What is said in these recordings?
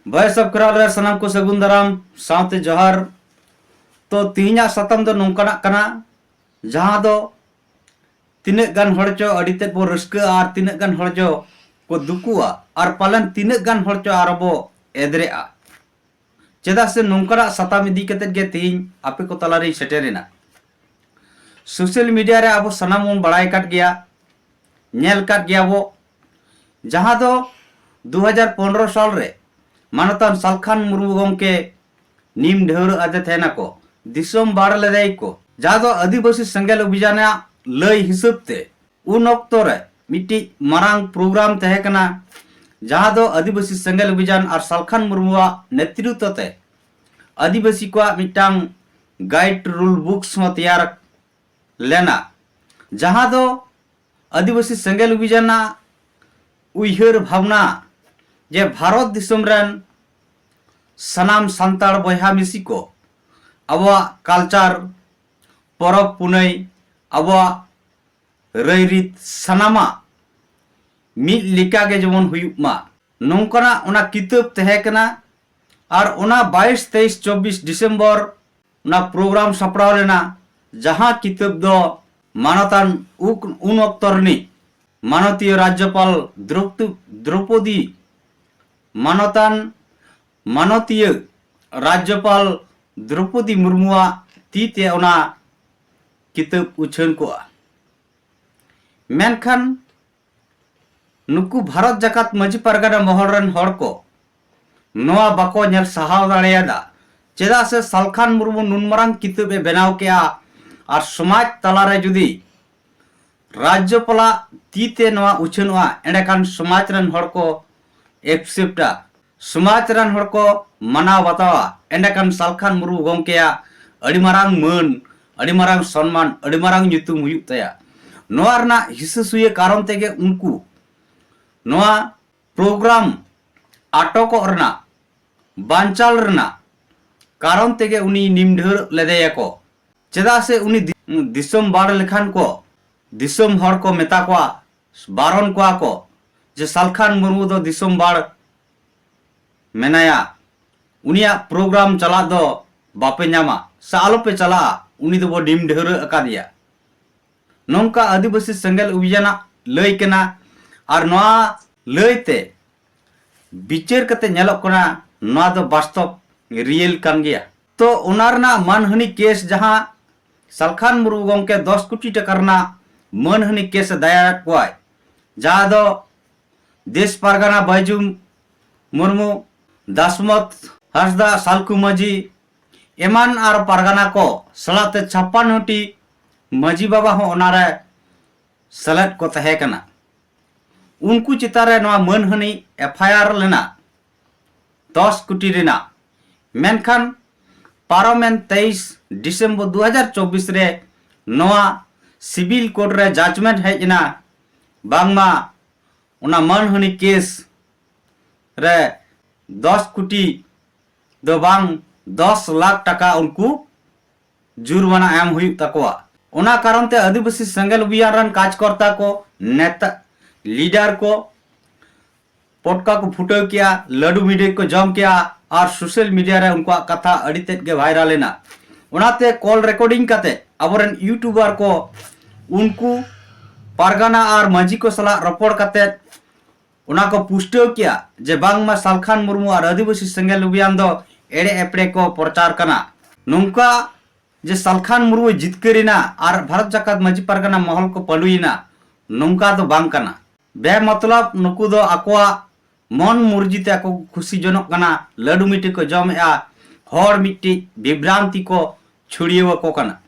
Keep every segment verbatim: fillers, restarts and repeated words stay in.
Voice of Kherwal ᱨᱮ ᱥᱟᱱᱟᱢ ᱠᱚ ᱥᱟᱹᱜᱩᱱ ᱫᱟᱨᱟᱢ ᱥᱟᱶᱛᱮ ᱡᱚᱦᱟᱨ᱾ ᱛᱚ, ᱛᱮᱦᱮᱧᱟᱜ ᱥᱟᱛᱟᱢ ᱫᱚ ᱱᱚᱝᱠᱟᱱᱟᱜ ᱠᱟᱱᱟ, ᱡᱟᱦᱟᱸ ᱫᱚ ᱛᱤᱱᱟᱹᱜ ᱜᱟᱱ ᱦᱚᱲ ᱪᱚ ᱟᱹᱰᱤ ᱛᱮᱫ ᱵᱚ ᱨᱟᱹᱥᱠᱟᱹᱜᱼᱟ ᱟᱨ ᱛᱤᱱᱟᱹᱜ ᱜᱟᱱ ᱦᱚᱲ ᱪᱚ ᱠᱚ ᱫᱩᱠᱩᱜᱼᱟ ᱟᱨ ᱯᱟᱞᱮᱱ ᱛᱤᱱᱟᱹᱜ ᱜᱟᱱ ᱦᱚᱲ ᱪᱚ ᱟᱨᱚ ᱵᱚ ᱮᱫᱽᱨᱮᱜᱼᱟ᱾ ᱪᱮᱫᱟᱜ ᱥᱮ ᱱᱚᱝᱠᱟᱱᱟᱜ ᱥᱟᱛᱟᱢ ᱤᱫᱤ ᱠᱟᱛᱮᱫ ᱜᱮ ᱛᱮᱦᱮᱧ ᱟᱯᱮ ᱠᱚ ᱛᱟᱞᱟᱨᱤᱧ ᱥᱮᱴᱮᱨ ᱮᱱᱟ᱾ ᱥᱳᱥᱟᱞ ᱢᱤᱰᱤᱭᱟ ᱨᱮ ᱟᱵᱚ ᱥᱟᱱᱟᱢ ᱵᱚᱱ ᱵᱟᱲᱟᱭ ᱟᱠᱟᱫ ᱜᱮᱭᱟ, ᱧᱮᱞ ᱟᱠᱟᱫ ᱜᱮᱭᱟ ᱵᱚ, ᱡᱟᱦᱟᱸ ᱫᱚ ᱫᱩ ᱦᱟᱡᱟᱨ ᱯᱚᱱᱨᱚ ᱥᱟᱞ ᱨᱮ ᱢᱟᱱᱚᱛᱟᱱ ᱥᱟᱞᱠᱷᱟᱱ ᱢᱩᱨᱢᱩ ᱜᱚᱢᱠᱮ ᱱᱤᱢ ᱰᱷᱟᱹᱣᱨᱟᱹᱜ ᱟᱫᱮ ᱛᱟᱦᱮᱱᱟᱠᱚ, ᱫᱤᱥᱚᱢ ᱵᱟᱲ ᱞᱮᱫᱟᱭ ᱠᱚ, ᱡᱟᱦᱟᱸ ᱫᱚ ᱟᱹᱫᱤᱵᱟᱹᱥᱤ ᱥᱮᱸᱜᱮᱞ ᱚᱵᱷᱤᱡᱟᱱᱟᱜ ᱞᱟᱹᱭ ᱦᱤᱥᱟᱹᱵ ᱛᱮ ᱩᱱ ᱚᱠᱛᱚ ᱨᱮ ᱢᱤᱫᱴᱤᱡ ᱢᱟᱨᱟᱝ ᱯᱨᱳᱜᱨᱟᱢ ᱛᱟᱦᱮᱸ ᱠᱟᱱᱟ, ᱡᱟᱦᱟᱸ ᱫᱚ ᱟᱹᱫᱤᱵᱟᱹᱥᱤ ᱥᱮᱸᱜᱮᱞ ᱚᱵᱷᱤᱡᱟᱱ ᱟᱨ ᱥᱟᱞᱠᱷᱟᱱ ᱢᱩᱨᱢᱩᱣᱟᱜ ᱱᱮᱛᱨᱤᱛᱵ ᱛᱮ ᱟᱹᱫᱤᱵᱟᱹᱥᱤ ᱠᱚᱣᱟᱜ ᱢᱤᱫᱴᱟᱝ ᱜᱟᱭᱤᱰ ᱨᱩᱞ ᱵᱩᱠᱥ ᱦᱚᱸ ᱛᱮᱭᱟᱨ ᱞᱮᱱᱟ, ᱡᱟᱦᱟᱸ ᱫᱚ ᱟᱹᱫᱤᱵᱟᱹᱥᱤ ᱥᱮᱸᱜᱮᱞ ᱚᱵᱷᱤᱡᱟᱱᱟᱜ ᱩᱭᱦᱟᱹᱨ ᱵᱷᱟᱵᱽᱱᱟ ᱡᱮ ᱵᱷᱟᱨᱚᱛ ᱫᱤᱥᱚᱢ ᱨᱮᱱ ᱥᱟᱱᱟᱢ ᱥᱟᱱᱛᱟᱲ ᱵᱚᱭᱦᱟ ᱢᱤᱥᱤ ᱠᱚ ᱟᱵᱚᱣᱟᱜ ᱠᱟᱞᱪᱟᱨ, ᱯᱚᱨᱚᱵᱽ ᱯᱩᱱᱟᱹᱭ, ᱟᱵᱚᱣᱟᱜ ᱨᱟᱹᱭᱨᱤᱛ ᱥᱟᱱᱟᱢᱟᱜ ᱢᱤᱫ ᱞᱮᱠᱟᱜᱮ ᱡᱮᱢᱚᱱ ᱦᱩᱭᱩᱜ ᱢᱟ, ᱱᱚᱝᱠᱟᱱᱟᱜ ᱚᱱᱟ ᱠᱤᱛᱟᱹᱵ ᱛᱟᱦᱮᱸ ᱠᱟᱱᱟ᱾ ᱟᱨ ᱚᱱᱟ ᱵᱟᱭᱤᱥ, ᱛᱮᱭᱤᱥ, ᱪᱚᱵᱵᱤᱥ ᱰᱤᱥᱮᱢᱵᱚᱨ ᱚᱱᱟ ᱯᱨᱳᱜᱨᱟᱢ ᱥᱟᱯᱲᱟᱣ ᱞᱮᱱᱟ, ᱡᱟᱦᱟᱸ ᱠᱤᱛᱟᱹᱵ ᱫᱚ ᱢᱟᱱᱚᱛᱟᱱ ᱩᱠ-, ᱩᱱ ᱚᱠᱛᱚ ᱨᱤᱱᱤᱡ ᱢᱟᱱᱚᱛᱤᱭᱟᱹ ᱨᱟᱡᱽᱡᱚᱯᱟᱞ ᱫᱨᱚᱯ-, ᱫᱨᱚᱯᱚᱫᱤ, ᱢᱟᱱᱚᱛᱟᱱ ᱢᱟᱱᱚᱛᱤᱭᱟᱹ ᱨᱟᱡᱽᱡᱚᱯᱟᱞ ᱫᱨᱚᱯᱚᱫᱤ ᱢᱩᱨᱢᱩᱣᱟᱜ ᱛᱤ ᱛᱮ ᱚᱱᱟ ᱠᱤᱛᱟᱹᱵ ᱩᱪᱷᱟᱹᱱ ᱠᱚᱜᱼᱟ᱾ ᱢᱮᱱᱠᱷᱟᱱ ᱱᱩᱠᱩ ᱵᱷᱟᱨᱚᱛ ᱡᱟᱠᱟᱛ ᱢᱟᱹᱡᱷᱤ ᱯᱟᱨᱜᱟᱱᱟ ᱢᱚᱦᱚᱞ ᱨᱮᱱ ᱦᱚᱲ ᱠᱚ ᱱᱚᱣᱟ ᱵᱟᱠᱚ ᱧᱮᱞ ᱥᱟᱦᱟᱣ ᱫᱟᱲᱮᱭᱟᱫᱟ᱾ ᱪᱮᱫᱟᱜ ᱥᱮ ᱥᱟᱞᱠᱷᱟᱱ ᱢᱩᱨᱢᱩ ᱱᱩᱱ ᱢᱟᱨᱟᱝ ᱠᱤᱛᱟᱹᱵ ᱮ ᱵᱮᱱᱟᱣ ᱠᱮᱜᱼᱟ ᱟᱨ ᱥᱚᱢᱟᱡᱽ ᱛᱟᱞᱟᱨᱮ ᱡᱩᱫᱤ ᱨᱟᱡᱽᱡᱚᱯᱟᱞᱟᱜ ᱛᱤ ᱛᱮ ᱱᱚᱣᱟ ᱩᱪᱷᱟᱹᱱᱚᱜᱼᱟ, ᱮᱸᱰᱮᱠᱷᱟᱱ ᱥᱚᱢᱟᱡᱽ ᱨᱮᱱ ᱦᱚᱲ ᱠᱚ ᱮᱠᱥᱮᱯᱴᱟ᱾ ᱥᱚᱢᱟᱡᱽ ᱨᱮᱱ ᱦᱚᱲ ᱠᱚ ᱢᱟᱱᱟᱣ ᱵᱟᱛᱟᱣᱟ, ᱮᱸᱰᱮᱠᱷᱟᱱ ᱥᱟᱞᱠᱷᱟᱱ ᱢᱩᱨᱢᱩ ᱜᱚᱢᱠᱮᱭᱟᱜ ᱟᱹᱰᱤ ᱢᱟᱨᱟᱝ ᱢᱟᱹᱱ, ᱟᱹᱰᱤ ᱢᱟᱨᱟᱝ ᱥᱚᱱᱢᱟᱱ, ᱟᱹᱰᱤ ᱢᱟᱨᱟᱝ ᱧᱩᱛᱩᱢ ᱦᱩᱭᱩᱜ ᱛᱟᱭᱟ᱾ ᱱᱚᱣᱟ ᱨᱮᱱᱟᱜ ᱦᱤᱥᱟᱹ ᱥᱩᱭᱟᱹ ᱠᱟᱨᱚᱱ ᱛᱮᱜᱮ ᱩᱱᱠᱩ ᱱᱚᱣᱟ ᱯᱨᱳᱜᱨᱟᱢ ᱟᱴᱚᱠᱚᱜ ᱨᱮᱱᱟᱜ, ᱵᱟᱧᱪᱟᱞ ᱨᱮᱱᱟᱜ ᱠᱟᱨᱚᱱ ᱛᱮᱜᱮ ᱩᱱᱤ ᱱᱤᱢᱰᱷᱟᱹᱲ ᱞᱮᱫᱮᱭᱟᱠᱚ᱾ ᱪᱮᱫᱟᱜ ᱥᱮ ᱩᱱᱤ ᱫᱤ-, ᱫᱤᱥᱚᱢ ᱵᱟᱲ ᱞᱮᱠᱷᱟᱱ ᱠᱚ, ᱫᱤᱥᱚᱢ ᱦᱚᱲ ᱠᱚ ᱢᱮᱛᱟ ᱠᱚᱣᱟ, ᱵᱟᱨᱚᱱ ᱠᱚᱣᱟ ᱠᱚ ᱡᱮ ᱥᱟᱞᱠᱷᱟᱱ ᱢᱩᱨᱢᱩ ᱫᱚ ᱫᱤᱥᱚᱢ ᱵᱟᱲ ᱢᱮᱱᱟᱭᱟ, ᱩᱱᱤᱭᱟᱜ ᱯᱨᱳᱜᱨᱟᱢ ᱪᱟᱞᱟᱜ ᱫᱚ ᱵᱟᱯᱮ ᱧᱟᱢᱟ ᱥᱮ ᱟᱞᱚᱯᱮ ᱪᱟᱞᱟᱜᱼᱟ, ᱩᱱᱤ ᱫᱚᱵᱚ ᱰᱤᱢ ᱰᱷᱟᱹᱣᱨᱟᱹᱜ ᱟᱠᱟᱫᱮᱭᱟ᱾ ᱱᱚᱝᱠᱟ ᱟᱹᱫᱤᱵᱟᱹᱥᱤ ᱥᱮᱸᱜᱮᱞ ᱚᱵᱷᱤᱭᱟᱱᱟᱜ ᱞᱟᱹᱭ ᱠᱟᱱᱟ᱾ ᱟᱨ ᱱᱚᱣᱟ ᱞᱟᱹᱭ ᱛᱮ ᱵᱤᱪᱟᱹᱨ ᱠᱟᱛᱮ ᱧᱮᱞᱚᱜ ᱠᱟᱱᱟ, ᱱᱚᱣᱟ ᱫᱚ ᱵᱟᱥᱛᱚᱵ, ᱨᱤᱭᱮᱞ ᱠᱟᱱ ᱜᱮᱭᱟ᱾ ᱛᱚ ᱚᱱᱟ ᱨᱮᱱᱟᱜ ᱢᱟᱱᱦᱟᱹᱱᱤ ᱠᱮᱥ, ᱡᱟᱦᱟᱸ ᱥᱟᱞᱠᱷᱟᱱ ᱢᱩᱨᱢᱩ ᱜᱚᱢᱠᱮ ᱫᱚᱥ ᱠᱳᱴᱤ ᱴᱟᱠᱟ ᱨᱮᱱᱟᱜ ᱢᱟᱹᱱᱦᱟᱹᱱᱤ ᱠᱮᱥ ᱮ ᱫᱟᱭᱟᱨᱮᱫ ᱠᱚᱣᱟᱭ, ᱡᱟᱦᱟᱸ ᱫᱚ ᱫᱮᱥ ᱯᱟᱨᱜᱟᱱᱟ ᱵᱟᱭᱡᱩ ᱢᱩᱨᱢᱩ, ᱫᱟᱥᱢᱚᱛ ᱦᱟᱸᱥᱫᱟ, ᱥᱟᱞᱠᱷᱩ ᱢᱟᱹᱡᱷᱤ ᱮᱢᱟᱱ ᱟᱨ ᱯᱟᱨᱜᱟᱱᱟ ᱠᱚ ᱥᱟᱞᱟᱜ ᱛᱮ ᱪᱷᱟᱯᱟᱱᱱᱚ ᱴᱤ ᱢᱟᱹᱡᱷᱤ ᱵᱟᱵᱟ ᱦᱚᱸ ᱚᱱᱟᱨᱮ ᱥᱮᱞᱮᱫ ᱠᱚ ᱛᱟᱦᱮᱸ ᱠᱟᱱᱟ᱾ ᱩᱱᱠᱩ ᱪᱮᱛᱟᱱ ᱨᱮ ᱱᱚᱣᱟ ᱢᱟᱹᱱᱦᱟᱹᱱᱤ ᱮᱯᱷ ᱟᱭ ᱟᱨ ᱞᱮᱱᱟ ᱫᱚᱥ ᱠᱳᱴᱤ ᱨᱮᱱᱟᱜ᱾ ᱢᱮᱱᱠᱷᱟᱱ ᱯᱟᱨᱚᱢᱮᱱ ᱛᱮᱭᱤᱥ ᱰᱤᱥᱮᱢᱵᱚᱨ ᱫᱩ ᱦᱟᱡᱟᱨ ᱪᱚᱵᱵᱤᱥ ᱨᱮ ᱱᱚᱣᱟ ᱥᱤᱵᱤᱞ ᱠᱳᱨᱴ ᱨᱮ ᱡᱟᱡᱽᱢᱮᱱᱴ ᱦᱮᱡ ᱮᱱᱟ, ᱵᱟᱝᱢᱟ ᱚᱱᱟ ᱢᱟᱹᱱᱦᱟᱹᱱᱤ ᱠᱮᱥ ᱨᱮ ᱫᱚᱥ ᱠᱳᱴᱤ ᱫᱚ ᱵᱟᱝ, ᱫᱚᱥ ᱞᱟᱠᱷ ᱴᱟᱠᱟ ᱩᱱᱠᱩ ᱡᱩᱨᱢᱟᱱᱟ ᱮᱢ ᱦᱩᱭᱩᱜ ᱛᱟᱠᱚᱣᱟ᱾ ᱚᱱᱟ ᱠᱟᱨᱚᱱ ᱛᱮ ᱟᱹᱫᱤᱵᱟᱹᱥᱤ ᱥᱮᱸᱜᱮᱞ ᱚᱵᱷᱤᱭᱟᱱ ᱨᱮᱱ ᱠᱟᱡᱽᱠᱚᱨᱛᱟ ᱠᱚ, ᱱᱮᱛᱟ, ᱞᱤᱰᱟᱨ ᱠᱚ ᱯᱚᱴᱠᱟ ᱠᱚ ᱯᱷᱩᱴᱟᱹᱣ ᱠᱮᱜᱼᱟ, ᱞᱟᱹᱰᱩ ᱢᱤᱰᱟᱹ ᱠᱚ ᱡᱚᱢ ᱠᱮᱜᱼᱟ ᱟᱨ ᱥᱳᱥᱟᱞ ᱢᱤᱰᱤᱭᱟ ᱨᱮ ᱩᱱᱠᱩᱣᱟᱜ ᱠᱟᱛᱷᱟ ᱟᱹᱰᱤ ᱛᱮᱫ ᱜᱮ ᱵᱷᱟᱭᱨᱟᱞ ᱮᱱᱟ᱾ ᱚᱱᱟᱛᱮ ᱠᱚᱞ ᱨᱮᱠᱚᱨᱰᱤᱝ ᱠᱟᱛᱮ ᱟᱵᱚᱨᱮᱱ ᱤᱭᱩᱴᱩᱵᱟᱨ ᱠᱚ ᱩᱱᱠᱩ ᱯᱟᱨᱜᱟᱱᱟ ᱟᱨ ᱢᱟᱹᱡᱷᱤ ᱠᱚ ᱥᱟᱞᱟᱜ ᱨᱚᱯᱚᱲ ᱠᱟᱛᱮ ᱚᱱᱟ ᱠᱚ ᱯᱩᱥᱴᱟᱹᱣ ᱠᱮᱜᱼᱟ ᱡᱮ ᱵᱟᱝᱢᱟ ᱥᱟᱞᱠᱷᱟᱱ ᱢᱩᱨᱢᱩ ᱟᱨ ᱟᱹᱫᱤᱵᱟᱹᱥᱤ ᱥᱮᱸᱜᱮᱞ ᱚᱵᱷᱤᱭᱟᱱ ᱫᱚ ᱮᱲᱮ ᱮᱯᱲᱮ ᱠᱚ ᱯᱨᱚᱪᱟᱨ ᱠᱟᱱᱟ᱾ ᱱᱚᱝᱠᱟ ᱡᱮ ᱥᱟᱞᱠᱷᱟᱱ ᱢᱩᱨᱢᱩᱭ ᱡᱤᱛᱠᱟᱹᱨ ᱮᱱᱟ ᱟᱨ ᱵᱷᱟᱨᱚᱛ ᱡᱟᱠᱟᱛ ᱢᱟᱹᱡᱷᱤ ᱯᱟᱨᱜᱟᱱᱟ ᱢᱚᱦᱚᱞ ᱠᱚ ᱯᱟᱹᱰᱩᱭᱮᱱᱟ, ᱱᱚᱝᱠᱟ ᱫᱚ ᱵᱟᱝ ᱠᱟᱱᱟ᱾ ᱵᱮᱢᱚᱛᱞᱚᱵ ᱱᱩᱠᱩ ᱫᱚ ᱟᱠᱚᱣᱟᱜ ᱢᱚᱱ ᱢᱩᱨᱡᱤ ᱛᱮ ᱟᱠᱚ ᱠᱚ ᱠᱷᱩᱥᱤ ᱡᱚᱱᱚᱜ ᱠᱟᱱᱟ, ᱞᱟᱹᱰᱩ ᱢᱤᱴᱷᱟᱹ ᱠᱚ ᱡᱚᱢᱮᱜᱼᱟ, ᱦᱚᱲ ᱢᱤᱫᱴᱤᱡ ᱵᱤᱵᱷᱨᱟᱱᱛᱤ ᱠᱚ ᱪᱷᱩᱲᱭᱟᱹᱣ ᱟᱠᱚ ᱠᱟᱱᱟ᱾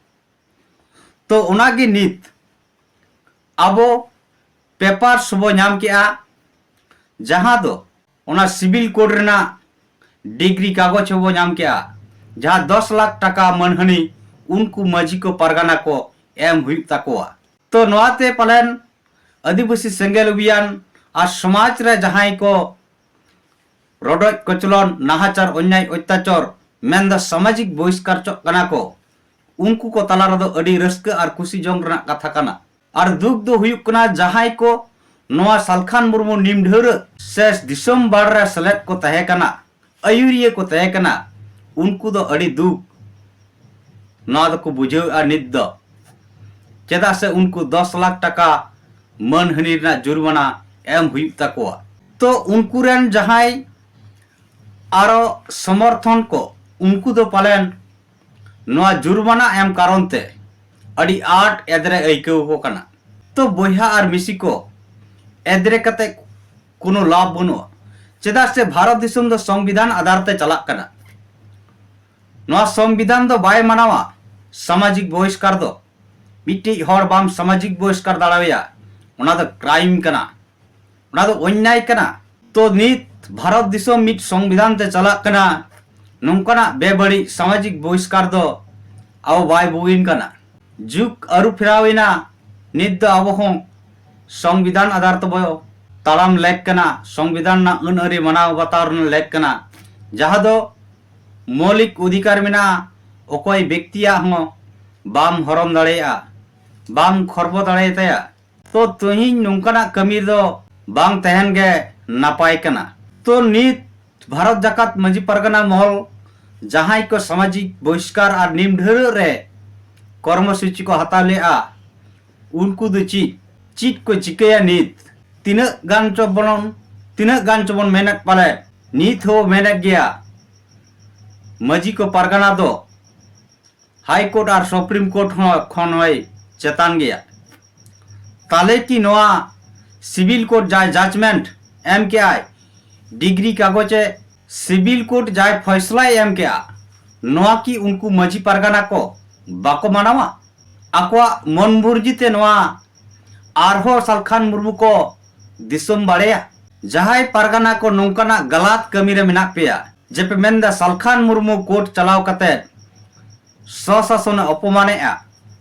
ᱛᱚ ᱚᱱᱟᱜᱮ ᱱᱤᱛ ᱟᱵᱚ ᱯᱮᱯᱟᱨᱥ ᱵᱚ ᱧᱟᱢ ᱠᱮᱜᱼᱟ, ᱡᱟᱦᱟᱸ ᱫᱚ ᱚᱱᱟ ᱥᱤᱵᱤᱞ ᱠᱳᱰ ᱨᱮᱱᱟᱜ ᱰᱤᱜᱽᱨᱤ ᱠᱟᱜᱚᱡᱽ ᱦᱚᱸᱵᱚ ᱧᱟᱢ ᱠᱮᱜᱼᱟ, ᱡᱟᱦᱟᱸ ᱫᱚᱥ ᱞᱟᱠᱷ ᱴᱟᱠᱟ ᱢᱟᱹᱱᱦᱟᱹᱱᱤ ᱩᱱᱠᱩ ᱢᱟᱹᱡᱷᱤ ᱠᱚ ᱯᱟᱨᱜᱟᱱᱟ ᱠᱚ ᱮᱢ ᱦᱩᱭᱩᱜ ᱛᱟᱠᱚᱣᱟ᱾ ᱛᱚ ᱱᱚᱣᱟᱛᱮ ᱯᱟᱞᱮᱱ ᱟᱹᱫᱤᱵᱟᱹᱥᱤ ᱥᱮᱸᱜᱮᱞ ᱚᱵᱷᱤᱭᱟᱱ ᱟᱨ ᱥᱚᱢᱟᱡᱽ ᱨᱮ ᱡᱟᱦᱟᱸᱭ ᱠᱚ ᱨᱚᱰᱚᱡ ᱠᱚᱪᱞᱚᱱ, ᱱᱟᱦᱟᱪᱟᱨ, ᱚᱱᱱᱭᱟᱭ, ᱚᱛᱛᱟᱪᱟᱨ, ᱢᱮᱱᱫᱚ ᱥᱟᱢᱟᱡᱤᱠ ᱵᱚᱦᱤᱥᱠᱟᱨ ᱪᱚᱜ ᱠᱟᱱᱟ ᱠᱚ, ᱩᱱᱠᱩ ᱠᱚ ᱛᱟᱞᱟ ᱨᱮᱫᱚ ᱟᱹᱰᱤ ᱨᱟᱹᱥᱠᱟᱹ ᱟᱨ ᱠᱩᱥᱤ ᱡᱚᱝ ᱨᱮᱱᱟᱜ ᱠᱟᱛᱷᱟ ᱠᱟᱱᱟ᱾ ᱟᱨ ᱫᱩᱠ ᱫᱚ ᱦᱩᱭᱩᱜ ᱠᱟᱱᱟ, ᱡᱟᱦᱟᱸᱭ ᱠᱚ ᱱᱚᱣᱟ ᱥᱟᱞᱠᱷᱟᱱ ᱢᱩᱨᱢᱩ ᱱᱤᱢ ᱰᱷᱟᱹᱣᱨᱟᱹᱜ ᱥᱮ ᱫᱤᱥᱚᱢ ᱵᱟᱲ ᱨᱮ ᱥᱮᱞᱮᱫ ᱠᱚ ᱛᱟᱦᱮᱸ ᱠᱟᱱᱟ, ᱟᱹᱭᱩᱨᱤᱭᱟᱹ ᱠᱚ ᱛᱟᱦᱮᱸ ᱠᱟᱱᱟ, ᱩᱱᱠᱩ ᱫᱚ ᱟᱹᱰᱤ ᱫᱩᱠ ᱱᱚᱣᱟ ᱫᱚᱠᱚ ᱵᱩᱡᱷᱟᱹᱣᱮᱫᱼᱟ ᱱᱤᱛ ᱫᱚ᱾ ᱪᱮᱫᱟᱜ ᱥᱮ ᱩᱱᱠᱩ ᱫᱚᱥ ᱞᱟᱠᱷ ᱴᱟᱠᱟ ᱢᱟᱹᱱᱦᱟᱹᱱᱤ ᱨᱮᱱᱟᱜ ᱡᱩᱨᱢᱟᱱᱟ ᱮᱢ ᱦᱩᱭᱩᱜ ᱛᱟᱠᱚᱣᱟ᱾ ᱛᱚ ᱩᱱᱠᱩ ᱨᱮᱱ ᱡᱟᱦᱟᱸᱭ ᱟᱨᱚ ᱥᱚᱢᱚᱨᱛᱷᱚᱱ ᱠᱚ, ᱩᱱᱠᱩ ᱫᱚ ᱯᱟᱞᱮᱱ ᱱᱚᱣᱟ ᱡᱩᱨᱢᱟᱱᱟ ᱮᱢ ᱠᱟᱨᱚᱱ ᱛᱮ ᱟᱹᱰᱤ ᱟᱸᱴ ᱮᱫᱽᱨᱮ ᱟᱹᱭᱠᱟᱹᱣ ᱠᱚ ᱠᱟᱱᱟ᱾ ᱛᱚ ᱵᱚᱭᱦᱟ ᱟᱨ ᱢᱤᱥᱤ ᱠᱚ, ᱮᱫᱽᱨᱮ ᱠᱟᱛᱮ ᱠᱳᱱᱳ ᱞᱟᱵᱷ ᱵᱟᱹᱱᱩᱜᱼᱟ᱾ ᱪᱮᱫᱟᱜ ᱥᱮ ᱵᱷᱟᱨᱚᱛ ᱫᱤᱥᱚᱢ ᱫᱚ ᱥᱚᱝᱵᱤᱫᱷᱟᱱ ᱟᱫᱷᱟᱨ ᱛᱮ ᱪᱟᱞᱟᱜ ᱠᱟᱱᱟ᱾ ᱱᱚᱣᱟ ᱥᱚᱝᱵᱤᱫᱷᱟᱱ ᱫᱚ ᱵᱟᱭ ᱢᱟᱱᱟᱣᱟ ᱥᱟᱢᱟᱡᱤᱠ ᱵᱚᱦᱤᱥᱠᱟᱨ ᱫᱚ᱾ ᱢᱤᱫᱴᱤᱡ ᱦᱚᱲ ᱵᱟᱢ ᱥᱟᱢᱟᱡᱤᱠ ᱵᱚᱦᱤᱥᱠᱟᱨ ᱫᱟᱲᱮᱣᱟᱭᱟ, ᱚᱱᱟ ᱫᱚ ᱠᱨᱟᱭᱤᱢ ᱠᱟᱱᱟ, ᱚᱱᱟ ᱫᱚ ᱚᱱᱱᱭᱟᱭ ᱠᱟᱱᱟ᱾ ᱛᱚ ᱱᱤᱛ ᱵᱷᱟᱨᱚᱛ ᱫᱤᱥᱚᱢ ᱢᱤᱫ ᱥᱚᱝᱵᱤᱫᱷᱟᱱ ᱛᱮ ᱪᱟᱞᱟᱜ ᱠᱟᱱᱟ, ᱱᱚᱝᱠᱟᱱᱟᱜ ᱵᱮᱵᱟᱹᱲᱤᱡ ᱥᱟᱢᱟᱡᱤᱠ ᱵᱚᱦᱤᱥᱠᱟᱨ ᱫᱚ ᱟᱵᱚ ᱵᱟᱭ ᱵᱩᱜᱤᱱ ᱠᱟᱱᱟ᱾ ᱡᱩᱜᱽ ᱟᱹᱨᱩ ᱯᱷᱮᱨᱟᱣ ᱮᱱᱟ, ᱱᱤᱛ ᱫᱚ ᱟᱵᱚ ᱦᱚᱸ ᱥᱚᱝᱵᱤᱫᱷᱟᱱ ᱟᱫᱷᱟᱨ ᱛᱮᱵᱚ ᱛᱟᱲᱟᱢ ᱞᱮᱠ ᱠᱟᱱᱟ, ᱥᱚᱝᱵᱤᱫᱷᱟᱱ ᱨᱮᱱᱟᱜ ᱟᱹᱱ ᱟᱹᱨᱤ ᱢᱟᱱᱟᱣ ᱵᱟᱛᱟᱣ ᱨᱮᱱᱟᱜ ᱞᱮᱠ ᱠᱟᱱᱟ, ᱡᱟᱦᱟᱸ ᱫᱚ ᱢᱳᱣᱞᱤᱠ ᱚᱫᱷᱤᱠᱟᱨ ᱢᱮᱱᱟᱜᱼᱟ, ᱚᱠᱚᱭ ᱵᱮᱠᱛᱤᱭᱟᱜ ᱦᱚᱸ ᱵᱟᱢ ᱦᱚᱨᱚᱱ ᱫᱟᱲᱮᱭᱟᱜᱼᱟ, ᱵᱟᱢ ᱠᱷᱚᱨᱵᱚ ᱫᱟᱲᱮᱭᱟᱛᱟᱭᱟ᱾ ᱛᱚ ᱛᱮᱦᱮᱧ ᱱᱚᱝᱠᱟᱱᱟᱜ ᱠᱟᱹᱢᱤ ᱨᱮᱫᱚ ᱵᱟᱝ ᱛᱟᱦᱮᱱ ᱜᱮ ᱱᱟᱯᱟᱭ ᱠᱟᱱᱟ᱾ ᱛᱚ ᱱᱤᱛ ᱵᱷᱟᱨᱚᱛ ᱡᱟᱠᱟᱛ ᱢᱟᱹᱡᱷᱤ ᱯᱟᱨᱜᱟᱱᱟ ᱢᱚᱦᱚᱞ ᱡᱟᱦᱟᱸᱭ ᱠᱚ ᱥᱟᱢᱟᱡᱤᱠ ᱵᱚᱦᱤᱥᱠᱟᱨ ᱟᱨ ᱱᱤᱢ ᱰᱷᱟᱹᱣᱨᱟᱹᱜ ᱨᱮ ᱠᱚᱨᱢᱚᱥᱩᱪᱤ ᱠᱚ ᱦᱟᱛᱟᱣ ᱞᱮᱫᱼᱟ, ᱩᱱᱠᱩ ᱫᱚ ᱪᱮᱫ, ᱪᱮᱫ ᱠᱚ ᱪᱤᱠᱟᱹᱭᱟ ᱱᱤᱛ? ᱛᱤᱱᱟᱹᱜ ᱜᱟᱱ ᱪᱚ ᱵᱚᱱ, ᱛᱤᱱᱟᱹᱜ ᱜᱟᱱ ᱪᱚᱵᱚᱱ ᱢᱮᱱᱮᱫ ᱯᱟᱞᱮ, ᱱᱤᱛ ᱦᱚᱸ ᱢᱮᱱᱮᱫ ᱜᱮᱭᱟ, ᱢᱟᱹᱡᱷᱤ ᱠᱚ ᱯᱟᱨᱜᱟᱱᱟ ᱫᱚ ᱦᱟᱭ ᱠᱳᱨᱴ ᱟᱨ ᱥᱩᱯᱨᱤᱢ ᱠᱳᱨᱴ ᱦᱚᱸ ᱠᱷᱚᱱ ᱦᱚᱸᱭ ᱪᱮᱛᱟᱱ ᱜᱮᱭᱟ᱾ ᱛᱟᱦᱞᱮ ᱠᱤ ᱱᱚᱣᱟ ᱥᱤᱵᱤᱞ ᱠᱳᱨᱴ ᱡᱟᱭ ᱡᱟᱡᱽᱢᱮᱱᱴ ᱮᱢ ᱠᱮᱜᱼᱟᱭ, ᱰᱤᱜᱽᱨᱤ ᱠᱟᱜᱚᱡᱮ ᱥᱤᱵᱤᱞ ᱠᱳᱨᱴ ᱡᱟᱭ ᱯᱷᱚᱭᱥᱞᱟᱭ ᱮᱢ ᱠᱮᱜᱼᱟ, ᱱᱚᱣᱟ ᱠᱤ ᱩᱱᱠᱩ ᱢᱟᱹᱡᱷᱤ ᱯᱟᱨᱜᱟᱱᱟ ᱠᱚ ᱵᱟᱠᱚ ᱢᱟᱱᱟᱣᱟ? ᱟᱠᱚᱣᱟᱜ ᱢᱚᱱ ᱢᱩᱨᱡᱤ ᱛᱮ ᱱᱚᱣᱟ ᱟᱨᱦᱚᱸ ᱥᱟᱞᱠᱷᱟᱱ ᱢᱩᱨᱢᱩ ᱠᱚ ᱫᱤᱥᱚᱢ ᱵᱟᱲᱮᱭᱟ? ᱡᱟᱦᱟᱸᱭ ᱯᱟᱨᱜᱟᱱᱟ ᱠᱚ ᱱᱚᱝᱠᱟᱱᱟᱜ ᱜᱟᱞᱟᱛ ᱠᱟᱹᱢᱤ ᱨᱮ ᱢᱮᱱᱟᱜ ᱯᱮᱭᱟ, ᱡᱮ ᱯᱮ ᱢᱮᱱᱫᱟ ᱥᱟᱞᱠᱷᱟᱱ ᱢᱩᱨᱢᱩ ᱠᱳᱨᱴ ᱪᱟᱞᱟᱣ ᱠᱟᱛᱮ ᱥᱚᱥᱟᱥᱚᱱᱮ ᱚᱯᱚᱢᱟᱱᱮᱜᱼᱟ,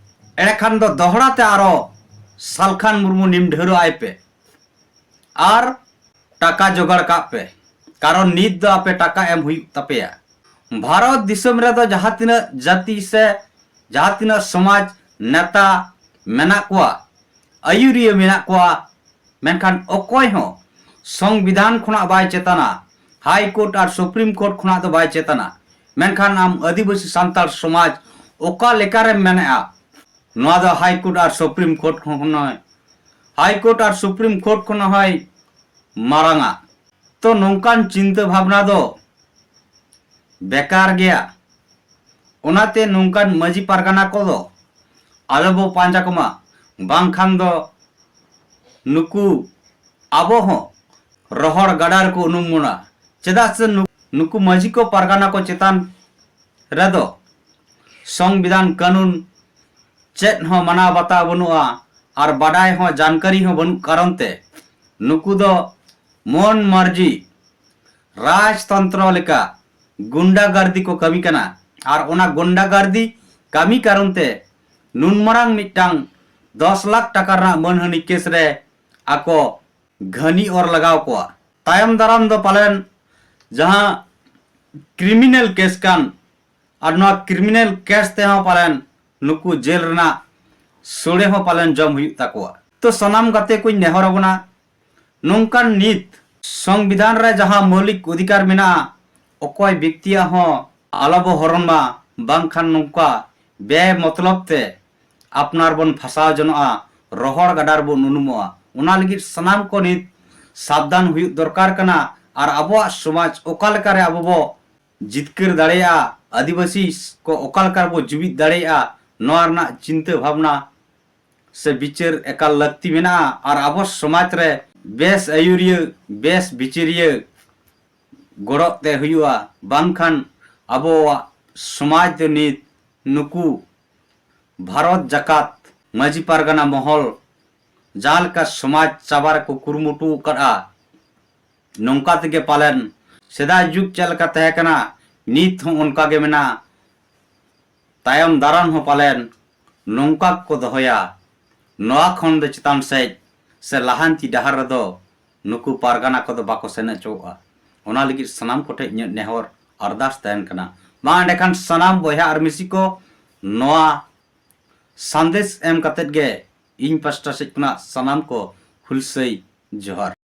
ᱮᱸᱰᱮᱠᱷᱟᱱ ᱫᱚ ᱫᱚᱦᱲᱟ ᱛᱮ ᱟᱨᱚ ᱥᱟᱞᱠᱷᱟᱱ ᱢᱩᱨᱢᱩ ᱱᱤᱢ ᱰᱷᱟᱹᱣᱨᱟᱹᱜ ᱟᱭ ᱯᱮ ᱟᱨ ᱴᱟᱠᱟ ᱡᱚᱜᱟᱲ ᱠᱟᱜ ᱯᱮ, ᱠᱟᱨᱚᱱ ᱱᱤᱛ ᱫᱚ ᱟᱯᱮ ᱴᱟᱠᱟ ᱮᱢ ᱦᱩᱭᱩᱜ ᱛᱟᱯᱮᱭᱟ᱾ ᱵᱷᱟᱨᱚᱛ ᱫᱤᱥᱚᱢ ᱨᱮᱫᱚ ᱡᱟᱦᱟᱸ ᱛᱤᱱᱟᱹᱜ ᱡᱟᱹᱛᱤ ᱥᱮ ᱡᱟᱦᱟᱸ ᱛᱤᱱᱟᱹᱜ ᱥᱚᱢᱟᱡᱽ ᱱᱮᱛᱟ ᱢᱮᱱᱟᱜ ᱠᱚᱣᱟ, ᱟᱹᱭᱩᱨᱤᱭᱟᱹ ᱢᱮᱱᱟᱜ ᱠᱚᱣᱟ, ᱢᱮᱱᱠᱷᱟᱱ ᱚᱠᱚᱭ ᱦᱚᱸ ᱥᱚᱝᱵᱤᱫᱷᱟᱱ ᱠᱷᱚᱱᱟᱜ ᱵᱟᱭ ᱪᱮᱛᱟᱱᱟ, ᱦᱟᱭ ᱠᱳᱨᱴ ᱟᱨ ᱥᱩᱯᱨᱤᱢ ᱠᱳᱨᱴ ᱠᱷᱚᱱᱟᱜ ᱫᱚ ᱵᱟᱭ ᱪᱮᱛᱟᱱᱟ᱾ ᱢᱮᱱᱠᱷᱟᱱ ᱟᱢ ᱟᱹᱫᱤᱵᱟᱹᱥᱤ ᱥᱟᱱᱛᱟᱲ ᱥᱚᱢᱟᱡᱽ ᱚᱠᱟ ᱞᱮᱠᱟᱨᱮᱢ ᱢᱮᱱᱮᱜᱼᱟ, ᱱᱚᱣᱟ ᱫᱚ ᱦᱟᱭ ᱠᱳᱨᱴ ᱟᱨ ᱥᱩᱯᱨᱤᱢ ᱠᱳᱨᱴ ᱠᱷᱚᱱ ᱦᱚᱸᱭ, ᱦᱟᱭ ᱠᱳᱨᱴ ᱟᱨ ᱥᱩᱯᱨᱤᱢ ᱠᱳᱨᱴ ᱠᱷᱚᱱ ᱦᱚᱸᱭ ᱢᱟᱨᱟᱝᱟ? ᱛᱚ ᱱᱚᱝᱠᱟᱱ ᱪᱤᱱᱛᱟᱹ ᱵᱷᱟᱵᱽᱱᱟ ᱫᱚ ᱵᱮᱠᱟᱨ ᱜᱮᱭᱟ᱾ ᱚᱱᱟᱛᱮ ᱱᱚᱝᱠᱟᱱ ᱢᱟᱹᱡᱷᱤ ᱯᱟᱨᱜᱟᱱᱟ ᱠᱚᱫᱚ ᱟᱞᱚ ᱵᱚ ᱯᱟᱸᱡᱟ ᱠᱚᱢᱟ, ᱵᱟᱝᱠᱷᱟᱱ ᱫᱚ ᱱᱩᱠᱩ ᱟᱵᱚ ᱦᱚᱸ ᱨᱚᱦᱚᱲ ᱜᱟᱰᱟ ᱨᱮᱠᱚ ᱩᱱᱩᱢ ᱵᱚᱱᱟ᱾ ᱪᱮᱫᱟᱜ ᱥᱮ ᱱᱩ-, ᱱᱩᱠᱩ ᱢᱟᱹᱡᱷᱤ ᱠᱚ ᱯᱟᱨᱜᱟᱱᱟ ᱠᱚ ᱪᱮᱛᱟᱱ ᱨᱮᱫᱚ ᱥᱚᱝᱵᱤᱫᱷᱟᱱ ᱠᱟᱹᱱᱩᱱ ᱪᱮᱫ ᱦᱚᱸ ᱢᱟᱱᱟᱣ ᱵᱟᱛᱟᱣ ᱵᱟᱹᱱᱩᱜᱼᱟ ᱟᱨ ᱵᱟᱰᱟᱭ ᱦᱚᱸ ᱡᱟᱱᱠᱟᱨᱤ ᱦᱚᱸ ᱵᱟᱹᱱᱩᱜ ᱠᱟᱨᱚᱱ ᱛᱮ ᱱᱩᱠᱩ ᱫᱚ ᱢᱚᱱ ᱢᱟᱨᱡᱤ ᱨᱟᱡᱽᱛᱚᱱᱛᱨᱚ ᱞᱮᱠᱟ ᱜᱩᱱᱰᱟᱜᱟᱨᱫᱤ ᱠᱚ ᱠᱟᱹᱢᱤ ᱠᱟᱱᱟ᱾ ᱟᱨ ᱚᱱᱟ ᱜᱩᱱᱰᱟᱜᱟᱨᱫᱤ ᱠᱟᱹᱢᱤ ᱠᱟᱨᱚᱱ ᱛᱮ ᱱᱩᱱ ᱢᱟᱨᱟᱝ ᱢᱤᱫᱴᱟᱝ ᱫᱚᱥ ᱞᱟᱠᱷ ᱴᱟᱠᱟ ᱨᱮᱱᱟᱜ ᱢᱟᱹᱱᱦᱟᱹᱱᱤ ᱠᱮᱥ ᱨᱮ ᱟᱠᱚ ᱜᱷᱟᱹᱱᱤ ᱚᱨ ᱞᱟᱜᱟᱣ ᱠᱚᱣᱟ᱾ ᱛᱟᱭᱚᱢ ᱫᱟᱨᱟᱢ ᱫᱚ ᱯᱟᱞᱮᱱ ᱡᱟᱦᱟᱸ ᱠᱨᱤᱢᱤᱱᱟᱞ ᱠᱮᱥ ᱠᱟᱱ, ᱟᱨ ᱱᱚᱣᱟ ᱠᱨᱤᱢᱤᱱᱟᱞ ᱠᱮᱥ ᱛᱮᱦᱚᱸ ᱯᱟᱞᱮᱱ ᱱᱩᱠᱩ ᱡᱮᱞ ᱨᱮᱱᱟᱜ ᱥᱳᱲᱮ ᱦᱚᱸ ᱯᱟᱞᱮᱱ ᱡᱚᱢ ᱦᱩᱭᱩᱜ ᱛᱟᱠᱚᱣᱟ᱾ ᱛᱚ ᱥᱟᱱᱟᱢ ᱜᱟᱛᱮ ᱠᱚᱧ ᱱᱮᱦᱚᱨ ᱟᱵᱚᱱᱟ, ᱱᱚᱝᱠᱟᱱ ᱱᱤᱛ ᱥᱚᱝᱵᱤᱫᱷᱟᱱ ᱨᱮ ᱡᱟᱦᱟᱸ ᱢᱳᱣᱞᱤᱠ ᱚᱫᱷᱤᱠᱟᱨ ᱢᱮᱱᱟᱜᱼᱟ, ᱚᱠᱚᱭ ᱵᱮᱠᱛᱤᱭᱟᱜ ᱦᱚᱸ ᱟᱞᱚ ᱵᱚ ᱦᱚᱨᱚᱱ ᱢᱟ, ᱵᱟᱝᱠᱷᱟᱱ ᱱᱚᱝᱠᱟ ᱵᱮ ᱢᱚᱛᱞᱚᱵ ᱛᱮ ᱟᱯᱱᱟᱨ ᱵᱚᱱ ᱯᱷᱟᱥᱟᱣ ᱡᱚᱱᱚᱜᱼᱟ, ᱨᱚᱦᱚᱲ ᱜᱟᱰᱟ ᱨᱮᱵᱚᱱ ᱩᱱᱩᱢᱚᱜᱼᱟ᱾ ᱚᱱᱟ ᱞᱟᱹᱜᱤᱫ ᱥᱟᱱᱟᱢ ᱠᱚ ᱱᱤᱛ ᱥᱟᱵᱫᱷᱟᱱ ᱦᱩᱭᱩᱜ ᱫᱚᱨᱠᱟᱨ ᱠᱟᱱᱟ᱾ ᱟᱨ ᱟᱵᱚᱣᱟᱜ ᱥᱚᱢᱟᱡᱽ ᱚᱠᱟ ᱞᱮᱠᱟᱨᱮ ᱟᱵᱚ ᱵᱚ ᱡᱤᱛᱠᱟᱹᱨ ᱫᱟᱲᱮᱭᱟᱜᱼᱟ, ᱟᱹᱫᱤᱵᱟᱹᱥᱤ ᱠᱚ ᱚᱠᱟ ᱞᱮᱠᱟ ᱨᱮᱵᱚ ᱡᱩᱢᱤᱫ ᱫᱟᱲᱮᱭᱟᱜᱼᱟ, ᱱᱚᱣᱟ ᱨᱮᱱᱟᱜ ᱪᱤᱱᱛᱟᱹ ᱵᱷᱟᱵᱽᱱᱟ ᱥᱮ ᱵᱤᱪᱟᱹᱨ ᱮᱠᱟᱞ ᱞᱟᱹᱠᱛᱤ ᱢᱮᱱᱟᱜᱼᱟ᱾ ᱟᱨ ᱟᱵᱚ ᱥᱚᱢᱟᱡᱽ ᱨᱮ ᱵᱮᱥ ᱟᱹᱭᱩᱨᱤᱭᱟᱹ, ᱵᱮᱥ ᱵᱤᱪᱟᱹᱨᱤᱭᱟᱹ ᱜᱚᱲᱚᱜ ᱛᱮ ᱦᱩᱭᱩᱜᱼᱟ, ᱵᱟᱝᱠᱷᱟᱱ ᱟᱵᱚᱣᱟᱜ ᱥᱚᱢᱟᱡᱽ ᱫᱚ ᱱᱤᱛ ᱱᱩᱠᱩ ᱵᱷᱟᱨᱚᱛ ᱡᱟᱠᱟᱛ ᱢᱟᱹᱡᱷᱤ ᱯᱟᱨᱜᱟᱱᱟ ᱢᱚᱦᱚᱞ ᱡᱟᱦᱟᱸ ᱞᱮᱠᱟ ᱥᱚᱢᱟᱡᱽ ᱪᱟᱵᱟ ᱨᱮᱠᱚ ᱠᱩᱨᱩᱢᱩᱴᱩ ᱟᱠᱟᱫᱼᱟ, ᱱᱚᱝᱠᱟ ᱛᱮᱜᱮ ᱯᱟᱞᱮᱱ ᱥᱮᱫᱟᱭ ᱡᱩᱜᱽ ᱪᱮᱫ ᱞᱮᱠᱟ ᱛᱟᱦᱮᱸ ᱠᱟᱱᱟ, ᱱᱤᱛ ᱦᱚᱸ ᱚᱱᱠᱟ ᱜᱮ ᱢᱮᱱᱟᱜᱼᱟ᱾ ᱛᱟᱭᱚᱢ ᱫᱟᱨᱟᱢ ᱦᱚᱸ ᱯᱟᱞᱮᱱ ᱱᱚᱝᱠᱟ ᱜᱮᱠᱚ ᱫᱚᱦᱚᱭᱟ᱾ ᱱᱚᱣᱟ ᱠᱷᱚᱱ ᱫᱚ ᱪᱮᱛᱟᱱ ᱥᱮᱫ ᱥᱮ ᱞᱟᱦᱟᱱᱛᱤ ᱰᱟᱦᱟᱨ ᱨᱮᱫᱚ ᱱᱩᱠᱩ ᱯᱟᱨᱜᱟᱱᱟ ᱠᱚᱫᱚ ᱵᱟᱠᱚ ᱥᱮᱱ ᱦᱚᱪᱚᱣᱟᱜᱼᱟ᱾ ᱚᱱᱟ ᱞᱟᱹᱜᱤᱫ ᱥᱟᱱᱟᱢ ᱠᱚᱴᱷᱮᱱ ᱤᱧᱟᱹᱜ ᱱᱮᱦᱚᱨ ᱟᱨᱫᱟᱥ ᱛᱟᱦᱮᱱ ᱠᱟᱱᱟ, ᱢᱟ ᱮᱸᱰᱮᱠᱷᱟᱱ ᱥᱟᱱᱟᱢ ᱵᱚᱭᱦᱟ ᱟᱨ ᱢᱤᱥᱤ ᱠᱚ ᱱᱚᱣᱟ ᱥᱟᱸᱫᱮᱥ ᱮᱢ ᱠᱟᱛᱮᱫ ᱜᱮ ᱤᱧ ᱯᱟᱥᱴᱟ ᱥᱮᱫ ᱠᱷᱚᱱᱟᱜ ᱥᱟᱱᱟᱢ ᱠᱚ ᱦᱩᱞᱥᱟᱹᱭ ᱡᱚᱦᱟᱨ᱾